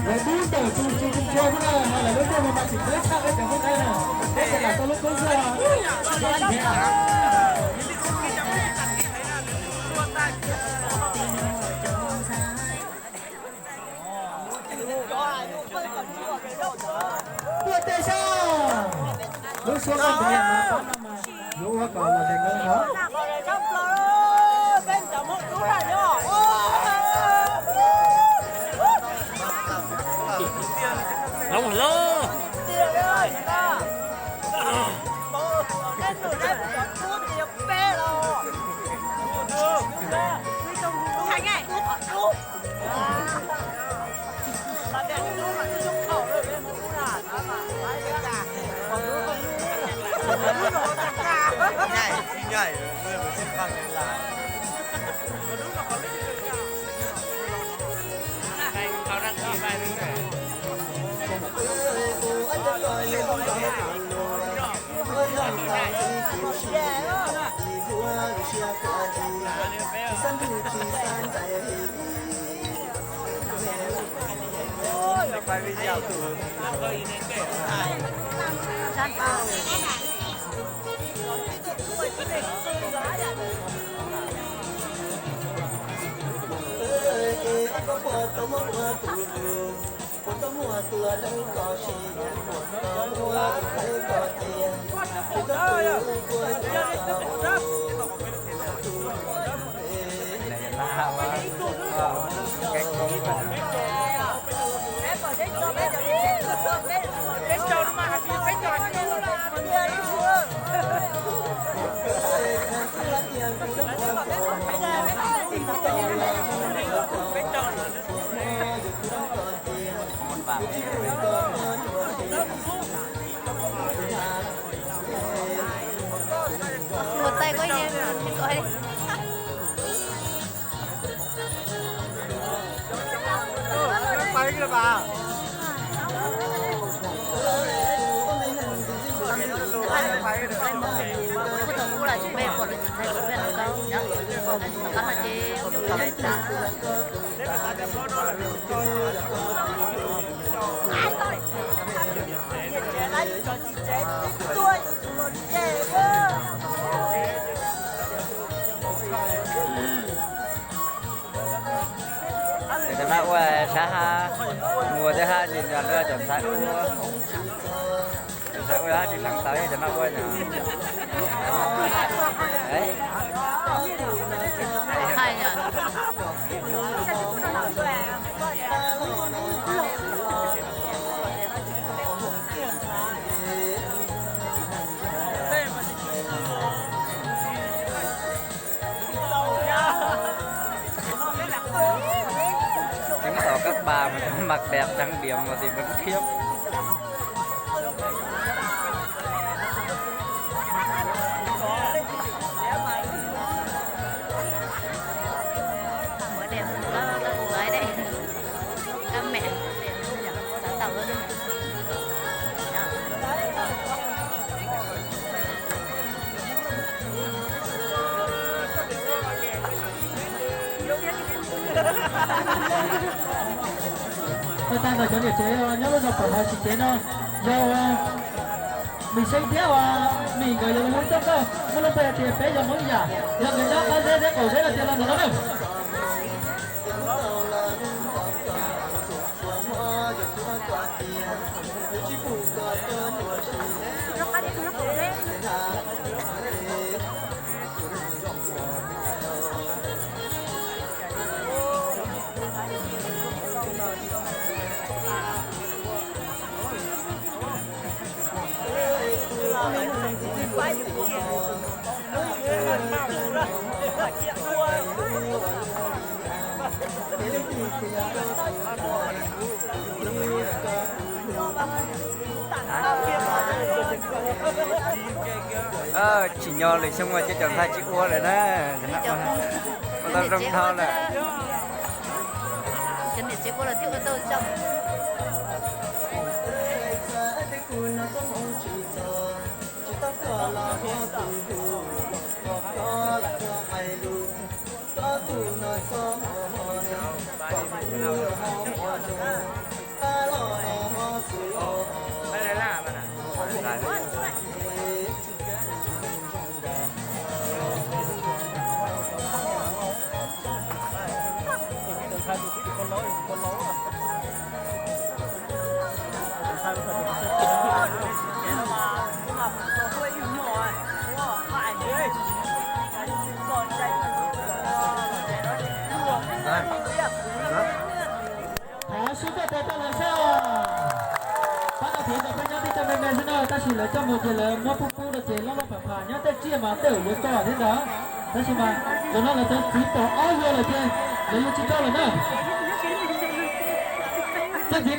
Lawv dub ntawm tus tsis tus tshua xwb na, ho lawv lub ntsej muag mas tseem dawb tshaj peb cov Hmoob Dawb na. Peb tseem lam tau lub koob xwb os. Tuaj tej sab, lub suab koj tus yam no pab no mas yuav ua kom los zeem no os. Hloov hloov. Ua tais kuj yeej ua. Cov no ua sab hab, muag thiab hab, tsis nco lawv cov ntxhais ua. Cov ntxhais ua hab tsis hloov tau cov no ua no. Chứng tỏ các bà mà chẳng mặc đẹp trang điểm mà thì vẫn khiếp. Đẹp hơn có, có gái đấy. Các mẹ đẹp hơn nhỉ? Sáng tạo hơn. Tag ntawm cov niam tsev nyob lub zos pom hauv tsis tsev no, yog Mim Xeeb thiab uas Mim nkawd yog lub txoj nkauj muaj lub npe hais tias peb yog Hmoob yam, yog nkawd nyob qab zeb thiab qaum zeb no tias los ntawm no na. Tsim nyog lwm xyoo mas cov ntxhais tsis ua lawm na, ua tau zoo dhau lawm. no, tab sis lawv coj mus ces lawv muab pub pub rau ces loj loj pham pham nyob tej tsiaj mas tej yuav tso thiab ntag. Tab sis mas zaum no lawv txiv pom ob yawg lawm ces lawv yuav tsis tso lawm na. Tej ntxiv